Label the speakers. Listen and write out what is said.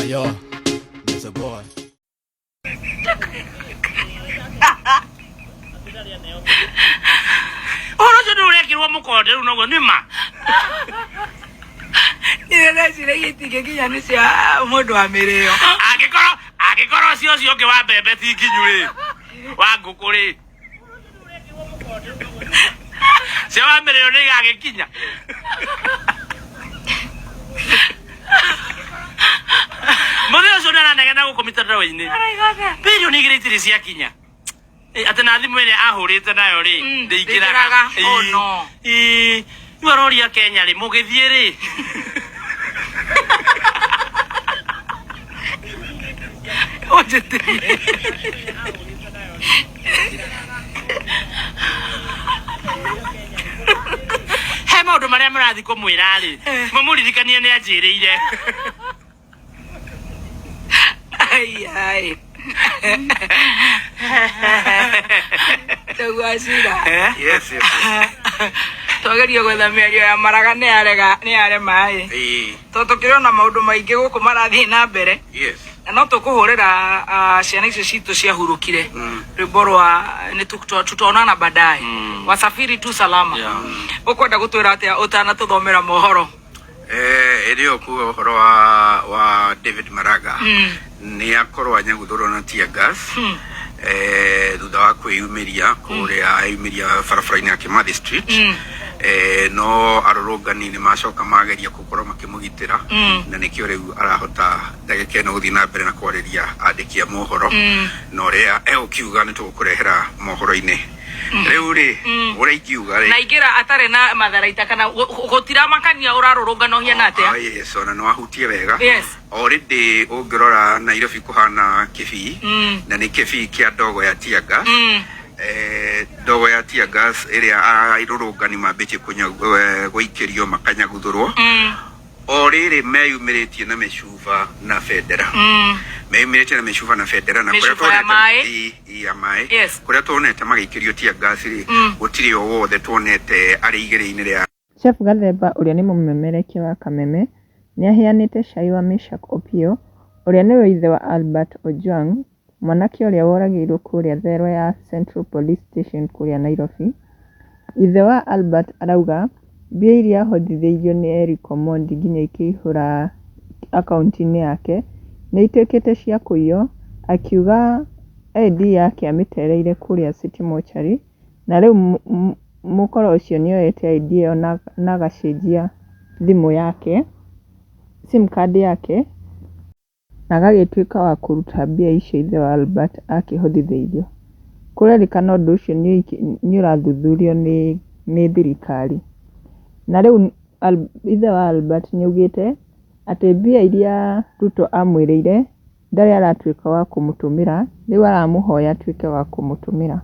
Speaker 1: Yo, it's a boy.
Speaker 2: Ũhoro ũcio nĩ ũrekĩrwo mũkonde rĩu noguo nĩ ma.
Speaker 3: Nĩ ndeciragia itingĩkinya nĩ cia mũndũ wa mĩrĩo.
Speaker 2: Angĩkorwo angĩkorwo cio ũcio ũngĩ wa mbembe ti nginyu rĩ, wa ngũkũ rĩ. Cia wa mĩrĩo nĩ igagĩkinya. Mũthenya ũcio nĩ aranegena gũkũ mitandao-inĩ. Bilioni igĩrĩ itirĩ ciakinya. Eh, atĩ na thimũ ĩrĩa ahũrĩte nayo rĩ ndĩingĩraga.
Speaker 3: Ndĩingĩraga. Oh,
Speaker 2: Ĩĩ.
Speaker 3: no.
Speaker 2: Ĩĩ. Rĩu aroria Kenya rĩ mũgĩthiĩ rĩ
Speaker 3: Ũnjĩtĩrie.
Speaker 2: He maũndũ marĩa mũrathiĩ kũmwĩra rĩ mũmũririkanie nĩ anjĩrĩire.
Speaker 3: Ai, ai. Tagua cira.
Speaker 2: Eh?
Speaker 4: Yes.
Speaker 3: Twageria gwetha mĩario ya maraga nĩ yarega nĩ yarema ĩ.
Speaker 4: Ĩĩ,
Speaker 3: Tondũ tũkĩrona maũndũ maingĩ gũkũ marathiĩ na mbere.
Speaker 4: yes.
Speaker 3: Na no tũkũhũrĩra ah, ciana icio citũ ciahurũkire rwĩmbo rwa nĩ tutaonana baadaye wasafiri tu salama. Ũkwenda gũtwĩra atĩa ũtanatũthomera mohoro?
Speaker 4: Eh, ĩrĩ o kuga ũhoro wa wa David Maraga nĩ akorwo anyaguthũrwo na tear gas eh, thutha wa kwĩyumĩria kũrĩa eyumĩria barabara-inĩ ya Kimathi Street eh, no arũrũngani nĩ macoka mageria gũkorwo makĩmũgitĩra na nĩkĩo rĩu arahota ndagĩka ĩno gũthiĩ na mbere na kwarĩria andĩki a mohoro na ũrĩa egũkiuga nĩ tũgũkũrehera mohoro-inĩ rĩu rĩ ũrĩa ingiuga rĩ
Speaker 3: Na ingĩra atarĩ na matharaita kana gũtiramakania ũrarũrũngana ũhiana atĩa?
Speaker 4: Ah, yes, ona no ahutie wega
Speaker 3: Yes.
Speaker 4: Already ũngĩrora Nairobi kũhana kĩbii na nĩ kĩbii kĩa ndogo ya tear gas eh, ndogo ya tear gas ĩrĩa arũrũngani mambĩtie gũikĩrio makanyaguthũrwo o rĩrĩ meyumĩrĩtie na mĩcuba na bendera meyumĩrĩtie na mĩcuba na bendera na kũrĩa
Speaker 3: Mĩcuba ya
Speaker 4: tuonete-
Speaker 3: maĩ.
Speaker 4: Ĩ, ĩ, ya maĩ
Speaker 3: Yes.
Speaker 4: kũrĩa tuonete magĩikĩrio tear gas rĩ gũtirĩ o wothe tuonete arĩ igĩrĩ-inĩ rĩa
Speaker 5: Jeff Gathemba ũrĩa nĩ mũmemerekia wa Kameme, nĩ aheanĩte cai wa Meshack Opiyo, ũrĩa nĩwe ithe wa Albert Ojwang, mwanake ũrĩa woragĩirwo kũrĩa thero ya Central Police Station kũrĩa Nairobi. Ithe wa Albert arauga mbia iria ahothithĩirio nĩ Eric Omondi nginya ikĩihũra akaunti-inĩ yake nĩ ituĩkĩte cia kũiywo, akiuga ID yake amĩtereire kũrĩa City Mortuary. Na rĩu mũkora ũcio nĩ oyete ID ĩyo na agacenjia thimũ yake, sim card yake, na agagĩtuĩka wa kũruta mbia icio ithe wa Albert akĩhotithĩirio. Kũrerĩkana ũndũ ũcio nĩ ũrathuthurio nĩ thirikari. Na rĩu ithe wa Albert nĩ augĩte atĩ mbia iria Ruto amwĩrĩire ndarĩ aratuĩka wa kũmũtũmĩra, rĩu aramũhoya atuĩke wa kũmũtũmĩra.